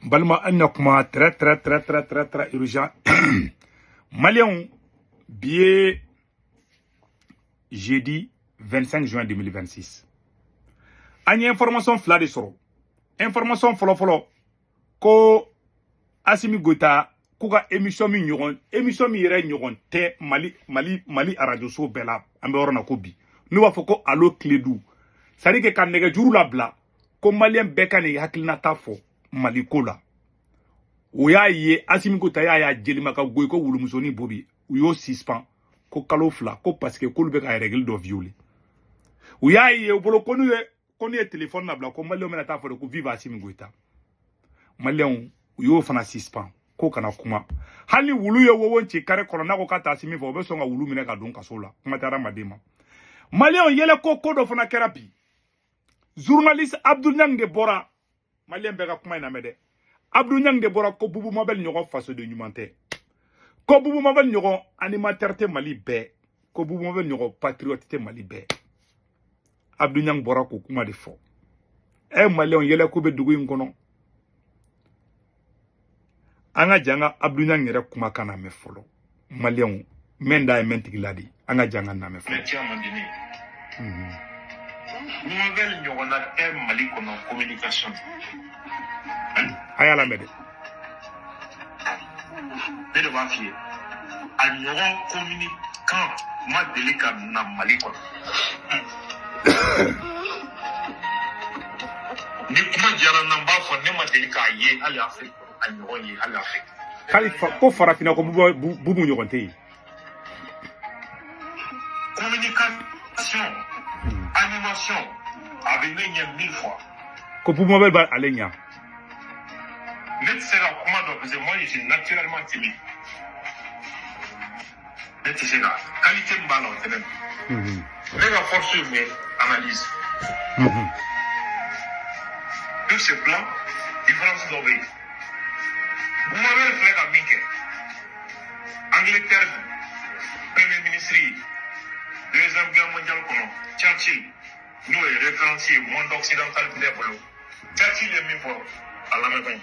Balima, an na kuma très très très très très très urgent. Maliyɛnw, bi ye jeudi 25 juin 2026. An ye information fila de sɔrɔ. Information fɔlɔ-fɔlɔ ko Assimi Goïta k'u ka émission min ɲɔgɔn, émission min yɛrɛ ɲɔgɔn tɛ Mali radio so bɛɛ la, an bɛ yɔrɔ na ko bi, n'u b'a fɔ ko Allo Kledu, c'est à dire que ka nɛgɛjuru labila ko maliyɛn bɛɛ ka nin hakilinata fɔ Mali ko la. O y'a ye Assimi Goïta y'a ye jelima ka goyi ko wulumusonin bobi, u y'o suspend ko kalo 2, ko parce que k'olu bɛ ka règle dɔ violer. U y'a ye u bolo ko n'u ye téléphone labila ko maliyɛnw bɛna taa fɔ de ko vive Assimi Goïta. Maliyɛnw, u y'o fana suspend ko kana kuma. Hali ni wulu ye wowon ci kare kɔnɔ, n'a ko k'a tɛ Assimi fɛ, o bɛ sɔn ka wulu minɛ ka don kaso la. Kuma tɛ hadamaden ma. Maliyɛnw, yɛlɛ ko ko dɔ fana kɛra bi. Journaliste Abdou Niang de bɔra. Maliyɛn bɛɛ ka kuma in lamɛn dɛ. Abdou Niang de bɔra ko Bubu Mabel ɲɔgɔn fasoden ɲuman tɛ, ko Bubu Mabel ɲɔgɔn animateur tɛ Mali bɛɛ, ko Bubu Mabel ɲɔgɔn patriote tɛ Mali bɛɛ. Abdou Niang bɔra k'o kuma de fɔ. Ɛ, maliyɛnw, yɛlɛ ko bɛ dugu in kɔnɔ. An ka jan ka Abdou Niang yɛrɛ kumakan lamɛn fɔlɔ. Maliyɛnw, mɛn da ye mɛn tigi la de. An ka jan ka lamɛn fɔlɔ. Métier man di ne ye. Mabel ɲɔgɔnna tɛ Mali kɔnɔ communication. A y'a lamɛn dɛ. Ne de b'a f'i ye, a ɲɔgɔn communicant ma deli ka na Mali kɔnɔ. Ni kuma diyara n na, n b'a fɔ ne ma deli k'a ye hali Afiriki kɔnɔ, a ɲɔgɔn ye hali Afiriki. Hali ko farafinna ko Bubu ɲɔgɔn tɛ yen. Communication, animation, a bɛ ne ɲɛ mille fois. Ko Bubu Mabel b'a ale ɲɛ. Ne tɛ se ka kuma dɔn parce que moi je suis naturellement timide. Ne tɛ se ka qualité min b'a la, o tɛ ne na. Ne ka force ye mun ye? Analyse. Sur ce plan, différence dɔ bɛ yen. Mabel filɛ ka min kɛ, Angleterre premier ministre ye deuxième guerre mondiale kɔnɔ, Churchill, n'o ye référence ye monde occidental bɛɛ bolo, Churchill ye min fɔ, a lamɛn ka ɲi.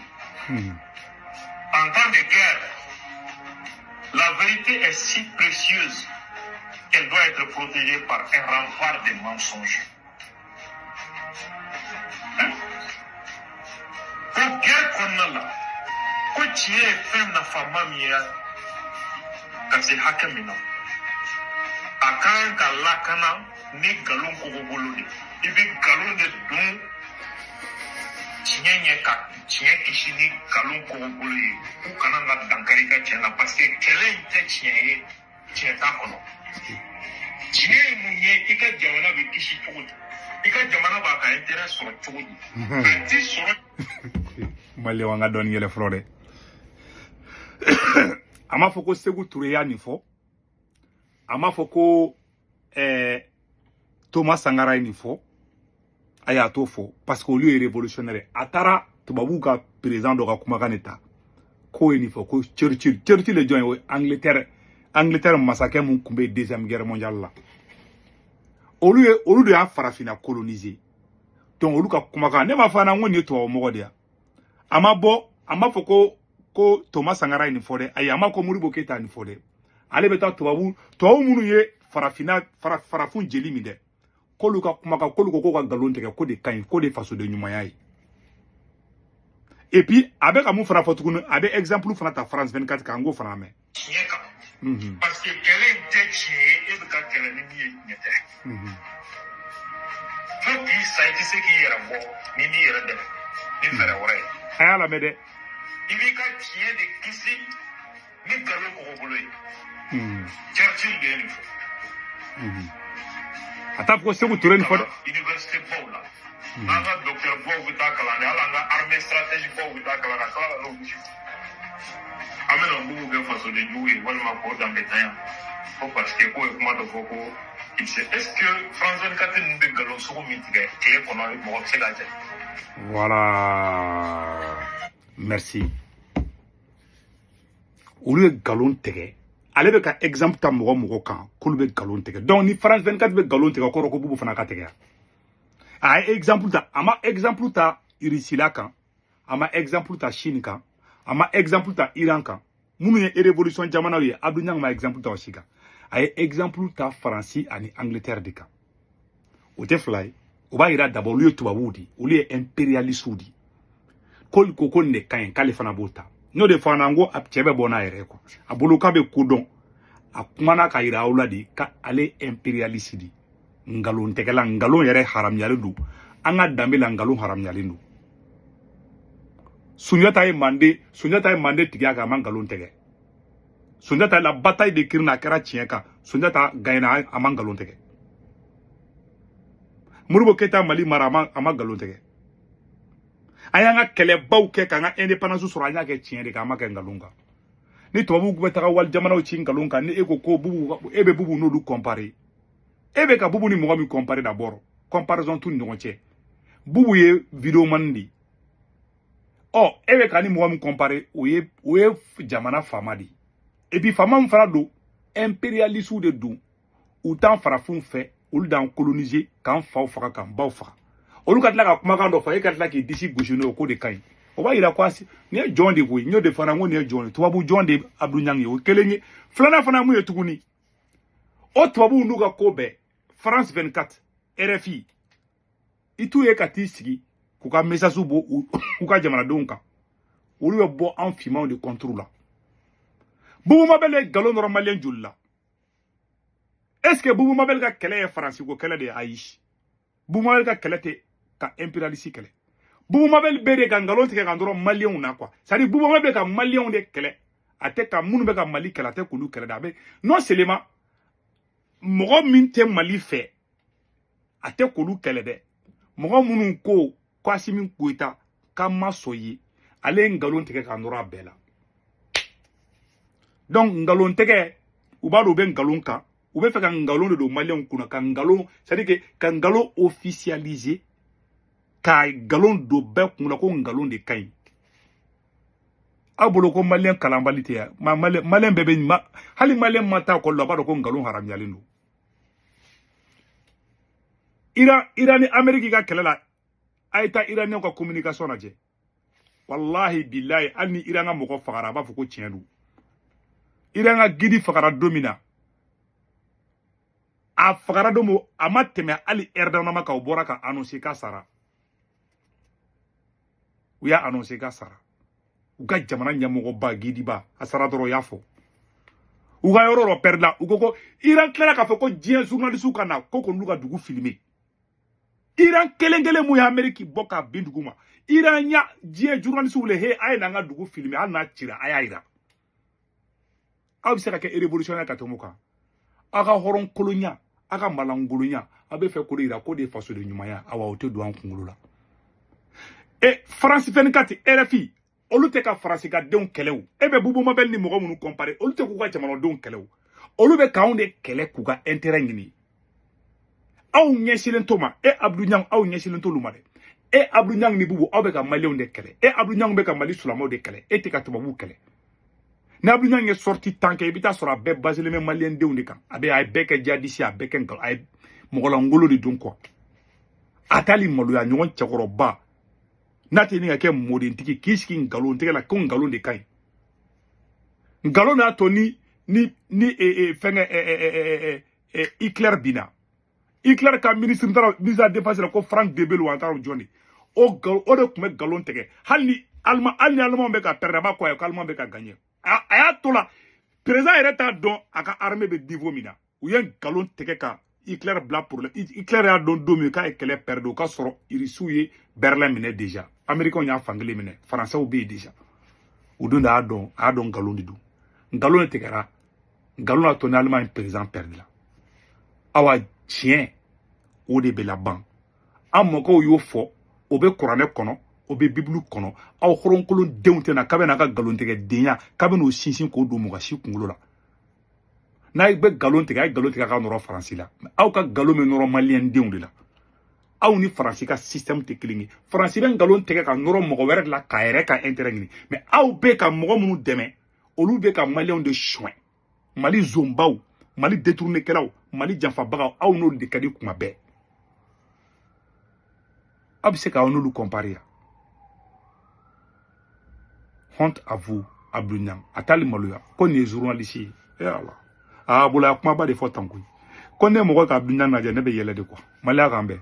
En temps de guerre, la vérité est si précieuse qu'elle doit être protégée par un rempart de mensonges. Hein? Ko guerre kɔnɔna la, ko tiɲɛ ye fɛn nafama min ye ka se hakɛ min na, a ka kan ka lakana ni nkalon kɔgɔbolo de. I bɛ nkalon de don tiɲɛ ɲɛ ka tiɲɛ kisi ni nkalon kɔgɔbolo ye, k'u kana na dankari i ka tiɲɛ na, parce que kɛlɛ in tɛ tiɲɛ ye, tiɲɛ t'a kɔnɔ. Tiɲɛ ye mun ye? I ka jamana bɛ kisi cogo di? I ka jamana b'a ka intérêt sɔrɔ cogo di? A ti sɔrɔ. Maliyɛnw, an ka dɔɔni yɛlɛ fɔlɔ dɛ. A m'a fɔ ko Sékou Touré y'a nin fɔ, a m'a fɔ ko Thomas Sankara ye nin fɔ. A y'a t'o fɔ parce que olu ye révolutionnaire. A taara tubabuw ka président dɔ ka kumakan de ta k'o ye nin fɔ, ko Churchill. Churchill ye jɔn ye? O ye Angleterre masakɛ mun tun bɛ deuxième guerre mondiale la. Olu ye, olu de y'a farafinna coloniser. Donc olu ka kumakan, ne m'a fɔ a ɲɛna n ko nin ye tubabu mɔgɔ de ye. A ma bɔ, a ma fɔ ko Thomas Sankara ye nin fɔ dɛ. Ayi, a ma ko Modibo Keyita ye nin fɔ dɛ. Ale bɛ taa tubabu minnu ye farafinna farafin jeli min dɛ, k'olu ka kumakan, k'olu ko k'o ka nkalon tigɛ, ko de ka ɲi, k'o de ye fasoden ɲumanya ye. Et puis a bɛ ka mun fana fɔ tuguni? A bɛ exemple fana ta France 24 kan, n k'o fana mɛn. Tiɲɛ kan. Parce que kɛlɛ in tɛ tiɲɛ ye, e bɛ ka kɛlɛ ni min ye, tiɲɛ tɛ. Fo k'i sa, i tɛ se k'i yɛrɛ bɔ ni m'i yɛrɛ dɛmɛ ni fɛɛrɛ wɛrɛ ye. A y'a lamɛn dɛ. I b'i ka tiɲɛ de kisi ni nkalon kɔgɔbolo ye. Churchill de ye nin fɔ. A t'a fɔ ko Sékou Touré nin fɔ dɛ. Université baw la, n'an ka docteur baw bɛ taa kalan de, hali an ka armée stratégie baw bɛ taa kalan ka tila ka n'o gosi. An bɛna Bubu kɛ fasoden jugu ye walima k'o danbetanya ko parce que k'o ye kuma dɔ fɔ ko il sait. Est ce que France 24 ninnu bɛ nkalon sugu min tigɛ tile kɔnɔ, mɔgɔ bɛ se k'a jate? Voilà, merci. Olu ye nkalon tigɛ. Ale bɛ ka exemple ta mɔgɔ mɔgɔ kan k'olu bɛ nkalon tigɛ. Donc ni France 24 bɛ nkalon tigɛ, o kɔrɔ ko Bubu fana ka tigɛ. A ye exemple ta, a ma exemple ta Irisila kan. A ma exemple ta Chine kan, a ma exemple ta Iran kan, minnu ye révolution jamanaw ye. Abdou Niang ma exemple ta o si kan. A ye exemple ta Faransi ani Angleterre de kan. O tɛ fila ye. O b'a yira d'abord olu ye tubabuw de ye, olu ye impérialistes de ye. K'olu ko ko nin de ka ɲi, k'ale fana b'o ta. N'o de fɔ an na, n ko a cɛ bɛ bɔ n'a yɛrɛ ye quoi. A bolo k'a bɛ ko dɔn. A kumana k'a yira aw la de k'ale impérialiste de ye. Nkalontigɛla, nkalon yɛrɛ haramuyalen don an ka danbe la, nkalon haramuyalen don. Sunjata ye Mande, Sunjata ye Mande tigiya kan, a ma nkalon tigɛ. Sunjata, la bataille de Kirina, a kɛra tiɲɛ kan. Sunjata gagnera, a ma nkalon tigɛ. Modibo Keyita Mali mara, a ma nkalon tigɛ. An y'an ka kɛlɛbaw kɛ k'an ka indépendance sɔrɔ, an y'a kɛ tiɲɛ de kan, an ma kɛ nkalon kan. Ni tubabuw bɛ taga wali jamanaw ci nkalon kan, ni e ko ko Bubu, e bɛ Bubu n'olu comparer, e bɛ ka Bubu ni mɔgɔ min comparer, d'abord comparaison t'u ni ɲɔgɔn cɛ. Bubu ye vidéoman de ye. Ɔ, e bɛ ka ni mɔgɔ min comparer, o ye jamana faama de ye. Et puis faama min fana don, impérialistes de don. U t'an farafinw fɛ, olu d'an coloniser, k'an faw faga, k'an baw faga. Olu ka tila ka kumakan dɔ fɔ, e ka tila k'i disi gosi n'o ye, k'o de ka ɲi. O b'a yira ko nin ye jɔn de koyi. N y'o de fana, n ko nin ye jɔn ye, tubabu jɔn de Abdou Niang ye. O kelen ye. Filanan fana mun ye tuguni? O tubabuw n'u ka ko bɛɛ, France 24, RFI, i t'u ye ka t'i sigi k'u ka message bɔ u ka jamanadenw kan. Olu bɛ bɔ an finmanw de contre la. Bubu Mabel ye nkalon dɔrɔn maliyɛn joli la? Est ce que Bubu Mabel ka kɛlɛ ye Faransi ko kɛlɛ de ye? Ayi, Bubu Mabel ka kɛlɛ tɛ ka impérialiste kɛlɛ. Bubu Mabel bɛ de ka nkalon tigɛ ka dɔrɔn maliyɛnw na quoi. C'est à dire Bubu Mabel bɛ ka maliyɛnw de kɛlɛ, a tɛ ka minnu bɛ ka Mali kɛlɛ, a tɛ k'olu kɛlɛ dɛ. A bɛ non seulement mɔgɔ min tɛ Mali fɛ, a tɛ k'olu kɛlɛ dɛ. Mɔgɔ minnu ko ko Asimi Goyita k'an ma sɔn ye, ale ye nkalon tigɛ ka nɔrɔ a bɛɛ la. Donc nkalon tigɛ, u b'a dɔn u bɛ nkalon kan, u bɛ fɛ ka nkalon de don maliyɛnw kunna, ka nkalon, c'est à dire que ka nkalon officialiser, ka nkalon don bɛɛ kunna ko nkalon de ka ɲi. Aw bolo ko maliyɛn kalanbali tɛ yan? Ma maliyɛn bɛɛ bɛ ma, hali maliyɛn ma taa ekɔli la, a b'a dɔn ko nkalon haramuyalen don. Iran ni Amérique ka kɛlɛ la, a ye taa Iraniyɛnw ka communication lajɛ. Walahi bilahi, hali ni Iran ka mɔgɔ fagara, a b'a fɔ ko tiɲɛ don. Iran ka guide fagara don min na, a fagara don min, a ma tɛmɛ hali heure dama kan, u bɔra ka annoncer k'a sara. U y'a annoncer k'a sara. U ka jamana ɲɛmɔgɔba guideba, a sara dɔrɔn, u y'a fɔ. U ka yɔrɔ dɔ pɛrɛla, u ko ko Iran tilara k'a fɔ ko diɲɛ journaliste ka na ko k'olu ka dugu filmer. Iran kelen kelen mun ye Amérique bɔ ka bin dugu ma, Iran ya diɲɛ journaliste wele: he, a ye n'an ka dugu filmer, hali n'a cira, a y'a yira. Aw bɛ se ka kɛ révolutionnaire ka tɛmɛ o kan? Aw ka hɔrɔn kolonya, aw ka malangolonya, aw bɛ fɛ k'o de yira k'o de ye fasoden ɲumanya. Awa, o tɛ don an kunkolo la. E France 24, RFI, olu tɛ ka Faransi ka denw kɛlɛ o. E bɛ Bubu Mabel ni mɔgɔ minnu comparer, olu tɛ k'u ka jamanadenw kɛlɛ o. Olu bɛ k'anw de kɛlɛ k'u ka intérêt ɲini. Aw ɲɛsinnen t'o ma. E Abdou Niang, aw ɲɛsinnen t'olu ma dɛ. E Abdou Niang ni Bubu, aw bɛ ka maliyɛnw de kɛlɛ. E Abdou Niang bɛ ka Mali silamɛw de kɛlɛ, e tɛ ka tubabuw kɛlɛ. Ni Abdou Niang ye sortie tan kɛ, i bɛ taa sɔrɔ a bɛɛ baselen bɛ maliyɛn denw de kan. A bɛ a ye bɛɛ kɛ jihadiste, a bɛɛ kɛ nkalon, a ye mɔgɔlankolon de don quoi. A t'ali maloya ɲɔgɔn cɛkɔrɔba n'a tɛ ɲini ka kɛ mɔdentigi k'i sigi nkalon tigɛ la ko nkalon de ka ɲi. Nkalon y'a to ni fɛnkɛ Hitler binna. Hitler ka ministre, n taara ministre de la défense la, ko Frank Debelo, an taara jɔn de o o de tun bɛ nkalon tigɛ. Hali ni Allemand, hali ni Allemand bɛ ka perdre, a b'a fɔ a ye ko Allemand bɛ ka gagner. A y'a to la, président yɛrɛ t'a dɔn a ka armée bɛ niveau min na. U ye nkalon tigɛ ka Hitler bila problème. Hitler y'a dɔn don min k'a ye kɛlɛ perdre, o ka sɔrɔ Irisiw ye Berlin minɛ déjà, Américains y'a fankelen minɛ, Français bɛ yen déjà. O don de y'a dɔn, a y'a dɔn nkalon de don. Nkalon de tigɛra, nkalon y'a to ni Allemagne président perdre la. Awa, tiɲɛ o de bɛ laban. An mɔgɔw y'o fɔ, o bɛ kuranɛ kɔnɔ, o bɛ bibulu kɔnɔ. Aw hɔrɔnkolon denw tɛna k'a bɛ n'a ka nkalontigɛ denya, k'a bɛ n'o sinsin k'o don mɔgɔ si kunkolo la. N'a bɛ nkalon tigɛ, a ye nkalon tigɛ a ka nɔrɔ Faransi la. Aw ka nkalon bɛ nɔrɔ maliyɛn denw de la. Aw ni Faransi ka système tɛ kelen ye. Faransi bɛ nkalon tigɛ ka nɔrɔ mɔgɔ wɛrɛ de la k'a yɛrɛ ka intérêt ɲini, mais aw bɛ ka mɔgɔ minnu dɛmɛ, olu bɛ ka maliyɛnw de suɲɛ. Mali zonbaw, Mali détournékɛlaw, Mali janfabagaw, aw n'olu de ka di kuma bɛɛ. Aw bɛ se k'aw n'olu comparer yan? Honte à vous, Abdou Niang. A t'ale maloya ko nin ye journaliste ye. E ala, aa, bolo a kumaba de fɔ tan koyi. Ko ne mɔgɔ ka Abdou Niang lajɛ, ne bɛ yɛlɛ de quoi. Maliyɛn k'an bɛn.